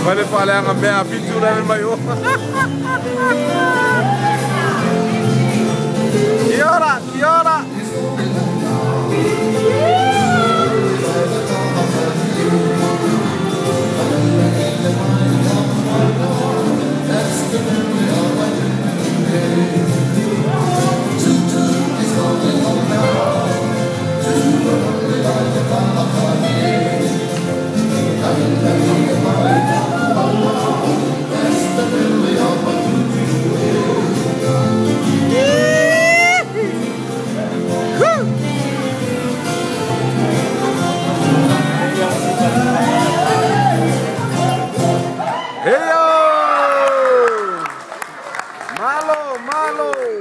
Vale falar a minha pintura no maior. Que hora, que hora. Hey! Malo, malo!